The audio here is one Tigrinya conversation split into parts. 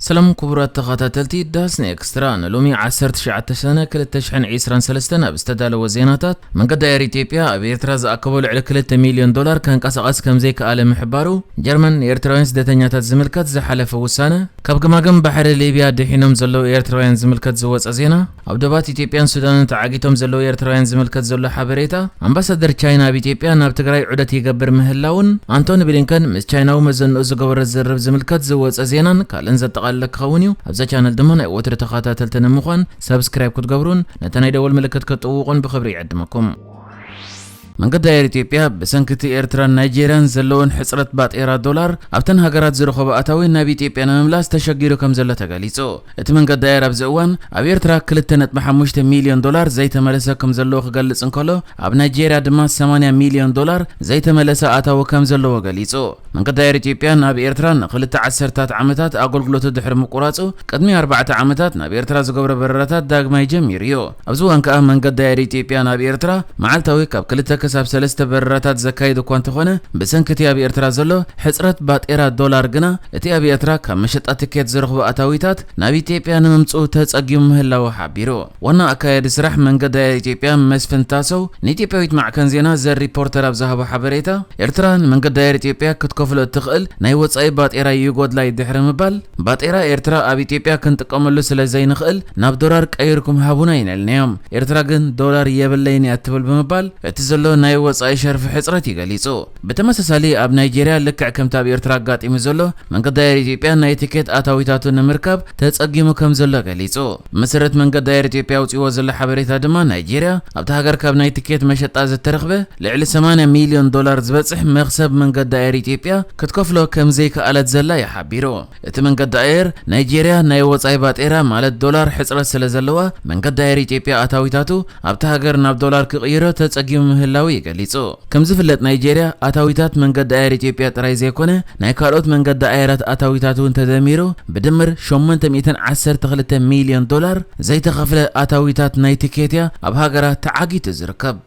ሰላም ክቡራት ተኸታተልቲ ዳስኒ ኤክስትራ፣ ንሎሚ ዓሰርተ ትሽዓተ ሰነ ክልተ ሽሕን ዕስራን ሰለስተን ኣብ ዝተዳለወ ዜናታት፣ መንገዲ ኣየር ኢትዮጵያ ኣብ ኤርትራ ዝኣከቦ ልዕሊ ክልተ ሚልዮን ዶላር ከንቀሳቐስ ከም ዘይከኣለ ምሕባሩ፣ ጀርመን ንኤርትራውያን ስደተኛታት ዝምልከት ዝሓለፈ ውሳነ፣ ካብ ገማግም ባሕሪ ሊብያ ድሒኖም ዘለዉ ኤርትራውያን ዝምልከት ዝወጸ ዜና፣ ኣብ ዶባት ኢትዮጵያን ሱዳንን ተዓጊቶም ዘለዉ ኤርትራውያን ዝምልከት ዘሎ ሓበሬታ፣ ኣምባሳደር ቻይና ኣብ ኢትዮጵያ ናብ ትግራይ ዑደት ይገብር ምህላውን፣ ኣንቶኒ ብሊንከን ምስ ቻይናዊ መዘንኡ ዝገበሮ ዝርርብ ዝምልከት ዝወጸ ዜናን ካልእን ዘጠቓለለ ክኸውን እዩ። ኣብዛ ቻነል ድማ ናይ ወትሪ ተኸታተልቲ ንምዃን ሳብስክራይብ ክትገብሩን ነታ ናይ ደወል ምልክት ክትጥውቑን ብኽብሪ ይዕድመኩም። መንገዲ ኣየር ኢትዮጵያ ብሰንኪ እቲ ኤርትራን ናይጄርያን ዘለወን ሕጽረት ባጤራ ዶላር ኣብተን ሃገራት ዝረኸቦ ኣታዊ ናብ ኢትዮጵያ ንምምላስ ተሸጊሩ ከም ዘሎ ተገሊጹ። እቲ መንገዲ ኣየር ኣብዚ እዋን ኣብ ኤርትራ ክልተ ነጥቢ ሓሙሽተ ሚልዮን ዶላር ዘይተመለሰ ከም ዘለዎ ክገልጽ እንከሎ፣ ኣብ ናይጄርያ ድማ ሰማንያ ሚልዮን ዶላር ዘይተመለሰ ኣታዊ ከም ዘለዎ ገሊጹ። መንገዲ ኣየር ኢትዮጵያ ናብ ኤርትራ ንክልተ ዓሰርታት ዓመታት ኣገልግሎቱ ድሕሪ ምቁራጹ፣ ቅድሚ ኣርባዕተ ዓመታት ናብ ኤርትራ ዝገብሮ በረራታት ዳግማይ ጀሚሩ እዩ። ኣብዚ እዋን ከኣ መንገዲ ኣየር ኢትዮጵያ ናብ ኤርትራ መዓልታዊ ካብ ክልተ ክሳብ ሰለስተ በረራታት ዘካይድ እኳ እንተኾነ፣ ብሰንኪ እቲ ኣብ ኤርትራ ዘሎ ሕጽረት ባጤራ ዶላር ግና፣ እቲ ኣብ ኤርትራ ካብ መሸጣ ትኬት ዝረኽቦ ኣታዊታት ናብ ኢትዮጵያ ንምምጽኡ ተጸጊሙ ምህላዉ ሓቢሩ። ዋና ኣካያዲ ስራሕ መንገዲ ኣየር ኢትዮጵያ መስፍን ታሰው ንኢትዮጵያዊት ማዕከን ዜና ዘ ሪፖርተር ኣብ ዝሃቦ ሓበሬታ፣ ኤርትራ ንመንገዲ ኣየር ኢትዮጵያ ክትከፍሎ እትኽእል ናይ ወጻኢ ባጤራ ይጎድላ እዩ ድሕሪ ምባል፣ ባጤራ ኤርትራ ኣብ ኢትዮጵያ ክንጥቀመሉ ስለ ዘይንኽእል ናብ ዶላር ቀይርኩም ሃቡና ኢና ኢልናዮም። ኤርትራ ግን ዶላር የብለይን እያ ትብል ብምባል፣ እቲ ዘሎ ናይ ወጻኢ ሸርፊ ሕጽረት እዩ ገሊጹ። ብተመሳሳሊ ኣብ ናይጄርያ ልክዕ ከምቲ ኣብ ኤርትራ ኣጋጢሙ ዘሎ መንገዲ ኣየር ኢትዮጵያ ናይ ትኬት ኣታዊታቱ ንምርካብ ተጸጊሙ ከም ዘሎ ገሊጹ። መሰረት መንገዲ ኣየር ኢትዮጵያ ኣውጺዎ ዘሎ ሓበሬታ ድማ ናይጄርያ ኣብታ ሃገር ካብ ናይ ትኬት መሸጣ ዝተረኽበ ልዕሊ ሰማንያ ሚልዮን ዶላር ዝበጽሕ መኽሰብ መንገዲ ኣየር ኢትዮጵያ ክትከፍሎ ከም ዘይከኣለት ዘላ እዩ ሓቢሩ። እቲ መንገዲ ኣየር ናይጄርያ ናይ ወጻኢ ባጤራ ማለት ዶላር ሕጽረት ስለ ዘለዋ መንገዲ ኣየር ኢትዮጵያ ኣታዊታቱ ኣብታ ሃገር ናብ ዶላር ክቕይሮ ተጸጊሙ ምህላው እዩ ገሊጹ። ከም ዝፍለጥ ናይጄርያ ኣታዊታት መንገዲ ኣየር ኢትዮጵያ ጥራይ ዘይኮነ ናይ ካልኦት መንገዲ ኣየራት ኣታዊታት እውን ተደሚሩ ብድምር ሸሞንተ ሚእትን ዓሰርተ ክልተ ሚልዮን ዶላር ዘይተኸፍለ ኣታዊታት ናይ ትኬት እያ ኣብ ሃገራ ተዓጊቱ ዝርከብ።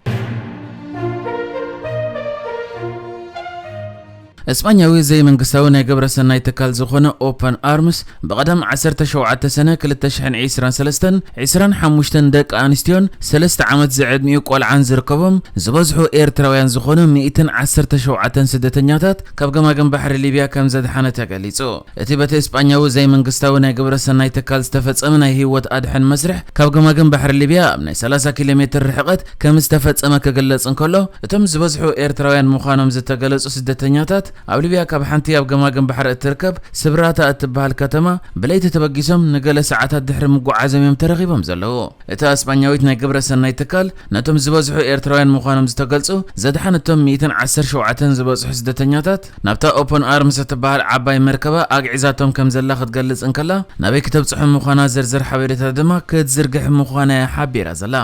እስጳኛዊ ዘይመንግስታዊ ናይ ግብረ ሰናይ ትካል ዝኾነ ኦፐን ኣርምስ ብቐደም ዓሰርተ ሸውዓተ ሰነ ክልተ ሽሕን ዕስራን ሰለስተን ዕስራን ሓሙሽተን ደቂ ኣንስትዮን ሰለስተ ዓመት ዝዕድሚኡ ቆልዓን ዝርከቦም ዝበዝሑ ኤርትራውያን ዝኾኑ ሚእትን ዓሰርተ ሸውዓተን ስደተኛታት ካብ ገማግም ባሕሪ ሊብያ ከም ዘድሓነ ተገሊጹ። እቲ በቲ እስጳኛዊ ዘይመንግስታዊ ናይ ግብረ ሰናይ ትካል ዝተፈጸመ ናይ ህይወት ኣድሕን መስርሕ ካብ ገማግም ባሕሪ ሊብያ ኣብ ናይ ሰላሳ ኪሎ ሜትር ርሕቐት ከም ዝተፈጸመ ክግለጽ እንከሎ፣ እቶም ዝበዝሑ ኤርትራውያን ምዃኖም ዝተገለጹ ስደተኛታት ኣብ ሊብያ ካብ ሓንቲ ኣብ ገማግም ባሕሪ እትርከብ ስብራታ እትበሃል ከተማ ብለይቲ ተበጊሶም ንገለ ሰዓታት ድሕሪ ምጉዓዞም እዮም ተረኺቦም ዘለዉ። እታ እስጳኛዊት ናይ ግብረ ሰናይ ትካል ነቶም ዝበዝሑ ኤርትራውያን ምዃኖም ዝተገልጹ ዘድሓነቶም ሚእትን ዓሰርተ ሸውዓተን ዝበጽሑ ስደተኛታት ናብታ ኦፐን ኣርምስ እትበሃል ዓባይ መርከባ ኣግዒዛቶም ከም ዘላ ክትገልጽ እንከላ፣ ናበይ ክተብጽሖም ምዃና ዝርዝር ሓበሬታ ድማ ክትዝርግሕ ምዃና እያ ሓቢራ ዘላ።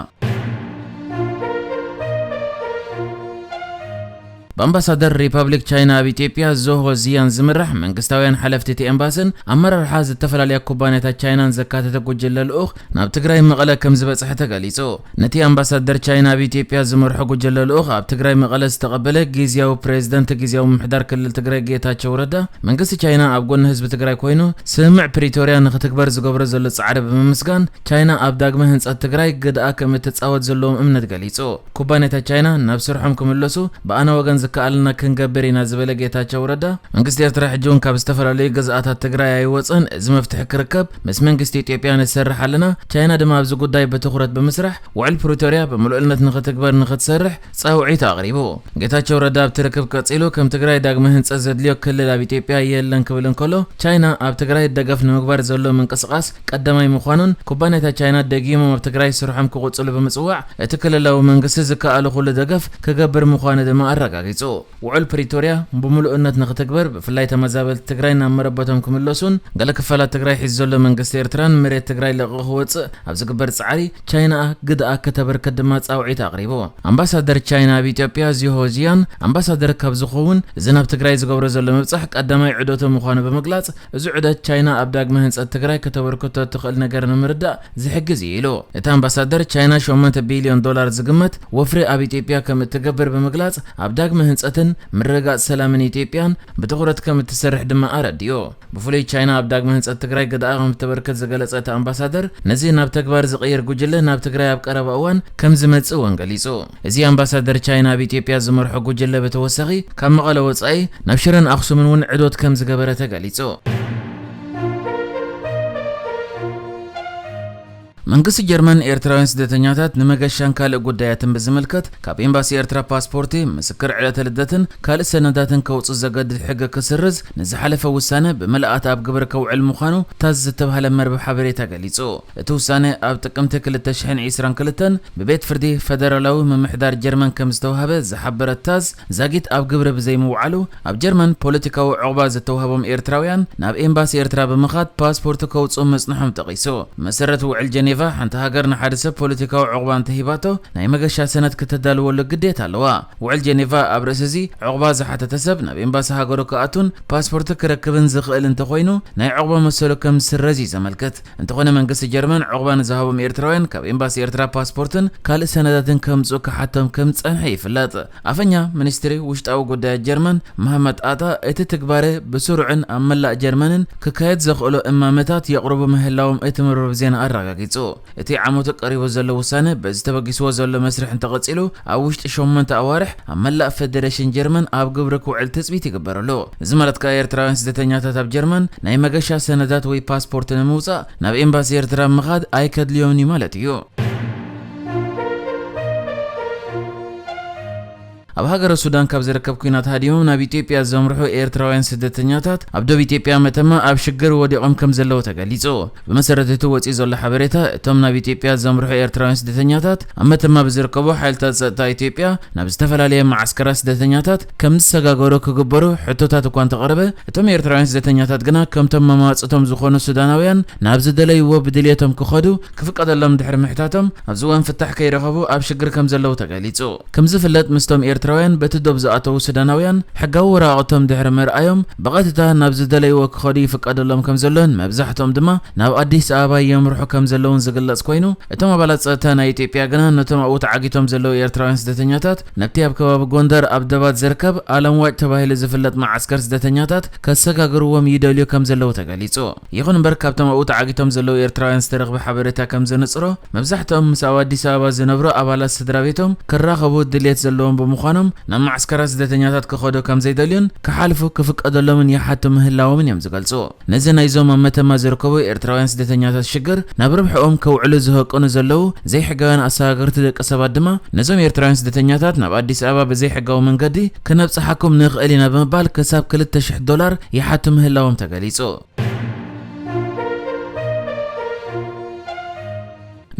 ብኣምባሳደር ሪፓብሊክ ቻይና ኣብ ኢትዮጵያ ዞሆ ዚያን ዝምራሕ መንግስታውያን ሓለፍቲ እቲ ኤምባስን ኣመራርሓ ዝተፈላለያ ኩባንያታት ቻይናን ዘካተተ ጉጅለ ልኡኽ ናብ ትግራይ መቐለ ከም ዝበጽሐ ተገሊጹ። ነቲ ኣምባሳደር ቻይና ኣብ ኢትዮጵያ ዝመርሖ ጉጅለ ልኡኽ ኣብ ትግራይ መቐለ ዝተቐበለ ግዝያዊ ፕሬዝደንት ግዝያዊ ምምሕዳር ክልል ትግራይ ጌታቸው ረዳ፣ መንግስቲ ቻይና ኣብ ጎኒ ህዝቢ ትግራይ ኮይኑ ስምምዕ ፕሪቶርያ ንክትግበር ዝገብሮ ዘሎ ጻዕሪ ብምምስጋን፣ ቻይና ኣብ ዳግመ ህንጸት ትግራይ ግድኣ ከም እትጻወት ዘለዎም እምነት ገሊጹ። ኩባንያታት ቻይና ናብ ስርሖም ክምለሱ ብኣና ወገን ዝከኣለና ክንገብር ኢና ዝበለ ጌታቸው ረዳ፣ መንግስቲ ኤርትራ ሕጂ እውን ካብ ዝተፈላለዩ ግዝኣታት ትግራይ ኣይወጸን፣ እዚ መፍትሒ ክርከብ ምስ መንግስቲ ኢትዮጵያ ንሰርሕ ኣለና፣ ቻይና ድማ ኣብዚ ጉዳይ ብትኹረት ብምስራሕ ውዕል ፕሪቶርያ ብምሉእነት ንክትግበር ንክትሰርሕ ጻውዒት ኣቕሪቡ። ጌታቸው ረዳ ኣብቲ ርክብ ቀጺሉ፣ ከም ትግራይ ዳግመ ህንጸት ዘድልዮ ክልል ኣብ ኢትዮጵያ የለን ክብል እንከሎ፣ ቻይና ኣብ ትግራይ ደገፍ ንምግባር ዘሎ ምንቅስቓስ ቀዳማይ ምዃኑን፣ ኩባንያታት ቻይና ደጊሞም ኣብ ትግራይ ስርሖም ክቕጽሉ ብምጽዋዕ፣ እቲ ክልላዊ መንግስቲ ዝከኣሎ ኩሉ ደገፍ ክገብር ምዃኑ ድማ ኣረጋጊጹ። ውዕል ፕሪቶርያ ብምሉእነት ንክትግበር፣ ብፍላይ ተመዛበልቲ ትግራይ ናብ መረበቶም ክምለሱን፣ ገለ ክፋላት ትግራይ ሒዙ ዘሎ መንግስቲ ኤርትራን መሬት ትግራይ ለቒቑ ክወጽእ ኣብ ዝግበር ጻዕሪ፣ ቻይና ግድኣ ከተበርክት ድማ ጻውዒት ኣቕሪቡ። ኣምባሳደር ቻይና ኣብ ኢትዮጵያ ዚሆ ዚያን ኣምባሳደር ካብ ዝኸውን፣ እዚ ናብ ትግራይ ዝገብሮ ዘሎ ምብጻሕ ቀዳማይ ዑደቱ ምዃኑ ብምግላጽ፣ እዚ ዑደት ቻይና ኣብ ዳግመ ህንጸት ትግራይ ከተበርክቶ እትኽእል ነገር ንምርዳእ ዝሕግዝ እዩ ኢሉ። እቲ ኣምባሳደር፣ ቻይና ሸሞንተ ቢልዮን ዶላር ዝግመት ወፍሪ ኣብ ኢትዮጵያ ከም እትገብር ብምግላጽ፣ ኣብ ዳግመ ህንጸትን ምርግጋጽ ሰላምን ኢትዮጵያን ብትኹረት ከም እትሰርሕ ድማ ኣረዲኡ። ብፍሉይ ቻይና ኣብ ዳግመ ህንጸት ትግራይ ግደኣ ከም እተበርክት ዝገለጸ እቲ ኣምባሳደር፣ ነዚ ናብ ተግባር ዝቕይር ጉጅለ ናብ ትግራይ ኣብ ቀረባ እዋን ከም ዝመጽእ እውን ገሊጹ። እዚ ኣምባሳደር ቻይና ኣብ ኢትዮጵያ ዝመርሖ ጉጅለ ብተወሳኺ ካብ መቐለ ወጻኢ ናብ ሽረን ኣኽሱምን እውን ዕዶት ከም ዝገበረ ተገሊጹ። መንግስቲ ጀርመን ኤርትራውያን ስደተኛታት ንመገሻን ካልእ ጉዳያትን ብዝምልከት ካብ ኤምባሲ ኤርትራ ፓስፖርቲ፣ ምስክር ዕለተ ልደትን ካልእ ሰነዳትን ከውጽእ ዘገድድ ሕጊ ክስርዝ ንዝሓለፈ ውሳነ ብምልኣት ኣብ ግብሪ ከውዕል ምዃኑ ታዝ ዝተባህለ መርበብ ሓበሬታ ገሊጹ። እቲ ውሳነ ኣብ ጥቅምቲ ክልተ ሽሕን ዕስራን ክልተን ብቤት ፍርዲ ፈደራላዊ ምምሕዳር ጀርመን ከም ዝተዋህበ ዝሓበረት ታዝ፣ ዛጊት ኣብ ግብሪ ብዘይምውዓሉ ኣብ ጀርመን ፖለቲካዊ ዕቑባ ዝተዋህቦም ኤርትራውያን ናብ ኤምባሲ ኤርትራ ብምኻድ ፓስፖርት ከውጽኡ ምጽንሖም ጠቒሱ። ብመሰረት ውዕል ጀኔቫ፣ ሓንቲ ሃገር ንሓደ ሰብ ፖለቲካዊ ዕቑባ እንተሂባቶ ናይ መገሻ ሰነድ ክተዳልወሉ ግዴታ ኣለዋ። ውዕል ጀኔቫ ኣብ ርእሲ እዚ ዕቑባ ዝሓተተ ሰብ ናብ ኤምባሲ ሃገሩ ክኣቱን ፓስፖርት ክረክብን ዝኽእል እንተኾይኑ ናይ ዕቑባ መሰሉ ከም ዝስረዝ እዩ ዘመልክት። እንተኾነ መንግስቲ ጀርመን ዕቑባ ንዝሃቦም ኤርትራውያን ካብ ኤምባሲ ኤርትራ ፓስፖርትን ካልእ ሰነዳትን ከምጽኡ ክሓቶም ከም ዝጸንሐ ይፍለጥ። ኣፈኛ ሚኒስትሪ ውሽጣዊ ጉዳያት ጀርመን መሃመት ኣታ፣ እቲ ትግባረ ብስሩዕን ኣብ መላእ ጀርመንን ክካየድ ዘኽእሎ እማመታት የቕርቡ ምህላዎም እቲ መርበብ ዜና ኣረጋጊጹ። እቲ ዓመቱ ቀሪቡ ዘሎ ውሳነ በዚ ተበጊስዎ ዘሎ መስርሕ እንተቐጺሉ ኣብ ውሽጢ ሸሞንተ ኣዋርሕ ኣብ መላእ ፈደሬሽን ጀርመን ኣብ ግብሪ ክውዕል ትጽቢት ይግበረሉ። እዚ ማለት ከኣ ኤርትራውያን ስደተኛታት ኣብ ጀርመን ናይ መገሻ ሰነዳት ወይ ፓስፖርት ንምውጻእ ናብ ኤምባሲ ኤርትራ ምኻድ ኣይከድልዮምን እዩ ማለት እዩ። ኣብ ሃገረ ሱዳን ካብ ዝርከብ ኲናት ሃዲሞም ናብ ኢትዮጵያ ዘምርሑ ኤርትራውያን ስደተኛታት ኣብ ዶብ ኢትዮጵያ መተማ ኣብ ሽግር ወዲቖም ከም ዘለዉ ተገሊጹ። ብመሰረት እቲ ወጺኡ ዘሎ ሓበሬታ፣ እቶም ናብ ኢትዮጵያ ዘምርሑ ኤርትራውያን ስደተኛታት ኣብ መተማ ብዝርከቡ ሓይልታት ጸጥታ ኢትዮጵያ ናብ ዝተፈላለየ መዓስከራት ስደተኛታት ከም ዝሰጋገሩ ክግበሩ ሕቶታት እኳ እንተቐረበ፣ እቶም ኤርትራውያን ስደተኛታት ግና ከምቶም መማጽቶም ዝኾኑ ሱዳናውያን ናብ ዝደለይዎ ብድልየቶም ክኸዱ ክፍቀደሎም ድሕሪ ምሕታቶም፣ ኣብዚ እዋን ፍታሕ ከይረኸቡ ኣብ ሽግር ከም ዘለዉ ተገሊጹ። ከም ዝፍለጥ፣ ምስቶም ኤርትራውያን በቲ ዶብ ዝኣተዉ ሱዳናውያን ሕጋዊ ወረቓቕቶም ድሕሪ ምርኣዮም፣ ብቐጥታ ናብ ዝደለይዎ ክኸዱ ይፍቀደሎም ከም ዘሎን መብዛሕትኦም ድማ ናብ ኣዲስ ኣበባ የምርሑ ከም ዘለዉን ዝግለጽ ኮይኑ፣ እቶም ኣባላት ጸጥታ ናይ ኢትዮጵያ ግና ነቶም ኣብኡ ተዓጊቶም ዘለዉ ኤርትራውያን ስደተኛታት ነብቲ ኣብ ከባቢ ጎንደር ኣብ ደባት ዝርከብ ኣለምዋጭ ተባሂሉ ዝፍለጥ መዓስከር ስደተኛታት ከሰጋግርዎም ይደልዩ ከም ዘለዉ ተገሊጹ። ይኹን እምበር፣ ካብቶም ኣብኡ ተዓጊቶም ዘለዉ ኤርትራውያን ዝተረኽበ ሓበሬታ ከም ዘነጽሮ፣ መብዛሕትኦም ምስ ኣብ ኣዲስ ኣበባ ዝነብሩ ኣባላት ስድራ ቤቶም ክራኸቡ ድልየት ዘለዎም ብምዃኖም፣ ናብ መዓስከራት ስደተኛታት ክኸዱ ከም ዘይደልዩን ክሓልፉ ክፍቀደሎምን ይሓቱ ምህላዎምን እዮም ዝገልጹ። ነዚ ናይዞም ኣብ መተማ ዝርከቡ ኤርትራውያን ስደተኛታት ሽግር ናብ ረብሕኦም ከውዕሉ ዝህቅኑ ዘለዉ ዘይሕጋውያን ኣሰጋገርቲ ደቂ ሰባት ድማ፣ ነዞም ኤርትራውያን ስደተኛታት ናብ ኣዲስ ኣበባ ብዘይሕጋዊ መንገዲ ክነብጽሓኩም ንኽእል ኢና ብምባል ክሳብ ክልተ ሽሕ ዶላር ይሓቱ ምህላዎም ተገሊጹ።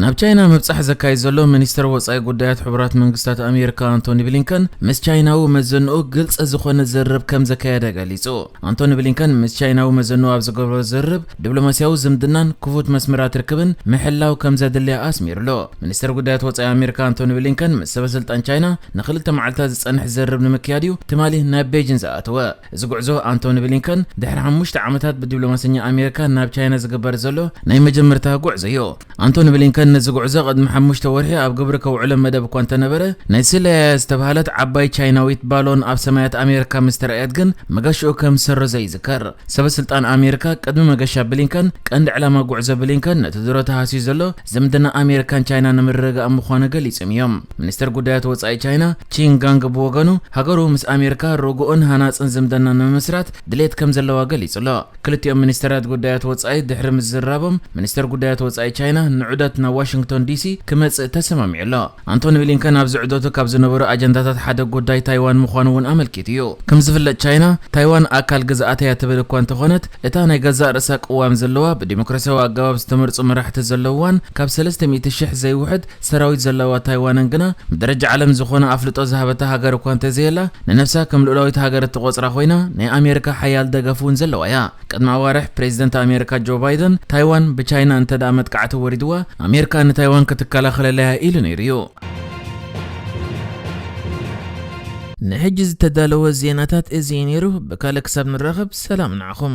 ናብ ቻይና ምብጻሕ ዘካይድ ዘሎ ሚኒስተር ወጻኢ ጉዳያት ሕቡራት መንግስታት ኣሜሪካ ኣንቶኒ ብሊንከን ምስ ቻይናዊ መዘንኡ ግልጺ ዝኾነ ዝርርብ ከም ዘካየደ ገሊጹ። ኣንቶኒ ብሊንከን ምስ ቻይናዊ መዘንኡ ኣብ ዝገበሮ ዝርርብ ዲፕሎማስያዊ ዝምድናን ክፉት መስመራት ርክብን ምሕላው ከም ዘድልያ ኣስሚሩሉ። ሚኒስተር ጉዳያት ወጻኢ ኣሜሪካ ኣንቶኒ ብሊንከን ምስ ሰበ ስልጣን ቻይና ንኽልተ መዓልታት ዝጸንሕ ዝርርብ ንምክያድ እዩ ትማሊ ናብ ቤጂን ዝኣተወ። እዚ ጉዕዞ ኣንቶኒ ብሊንከን ድሕሪ ሓሙሽተ ዓመታት ብዲፕሎማሰኛ ኣሜሪካ ናብ ቻይና ዝግበር ዘሎ ናይ መጀመርታ ጉዕዞ እዩ። ኣንቶኒ ብሊንከን ነዚ ጉዕዞ ቅድሚ ሓሙሽተ ወርሒ ኣብ ግብሪ ከውዕሎ መደብ እኳ እንተነበረ፣ ናይ ስለያ ዝተባህለት ዓባይ ቻይናዊት ባሎን ኣብ ሰማያት ኣሜሪካ ምስ ተራእየት ግን መገሽኡ ከም ዝሰረዞ ይዝከር። ሰበ ስልጣን ኣሜሪካ ቅድሚ መገሻ ብሊንከን፣ ቀንዲ ዕላማ ጉዕዞ ብሊንከን ነቲ ድሮ ተሃስዩ ዘሎ ዝምድና ኣሜሪካን ቻይና ንምርግጋእ ምዃኑ ገሊጾም እዮም። ሚኒስተር ጉዳያት ወጻኢ ቻይና ቺን ጋንግ ብወገኑ፣ ሃገሩ ምስ ኣሜሪካ ርጉእን ሃናጽን ዝምድና ንምምስራት ድሌት ከም ዘለዋ ገሊጹ ኣሎ። ክልቲኦም ሚኒስተራት ጉዳያት ወጻኢ ድሕሪ ምዝራቦም፣ ሚኒስተር ጉዳያት ወጻኢ ቻይና ንዑደት ናብ ዋሽንግቶን ዲሲ ክመጽእ ተሰማሚዑ ኣሎ። ኣንቶኒ ብሊንከን ኣብዚ ዑደቱ ካብ ዝነበሩ ኣጀንዳታት ሓደ ጉዳይ ታይዋን ምዃኑ እውን ኣመልኪቱ እዩ። ከም ዝፍለጥ፣ ቻይና ታይዋን ኣካል ግዝኣተይ እያ ትብል እኳ እንተኾነት፣ እታ ናይ ገዛእ ርእሳ ቅዋም ዘለዋ፣ ብዲሞክራሲያዊ ኣገባብ ዝተመርጹ መራሕቲ ዘለውዋን ካብ ሰለስተ ሚእቲ ሽሕ ዘይውሕድ ሰራዊት ዘለዋ ታይዋንን ግና፣ ብደረጃ ዓለም ዝኾነ ኣፍልጦ ዝሃበታ ሃገር እኳ እንተዘየላ፣ ንነብሳ ከም ልኡላዊት ሃገር እትቖጽራ ኮይና፣ ናይ ኣሜሪካ ሓያል ደገፍ እውን ዘለዋ እያ። ቅድሚ ኣዋርሕ፣ ፕሬዚደንት ኣሜሪካ ጆ ባይደን፣ ታይዋን ብቻይና እንተ ደኣ መጥቃዕቲ ወሪድዋ፣ ኣሜሪካ ንታይዋን ክትከላኸለላ እያ ኢሉ ነይሩ እዩ። ንሕጂ ዝተዳለወ ዜናታት እዚ እዩ ነይሩ። ብካልእ ክሳብ ንራኸብ፣ ሰላም ንዓኹም።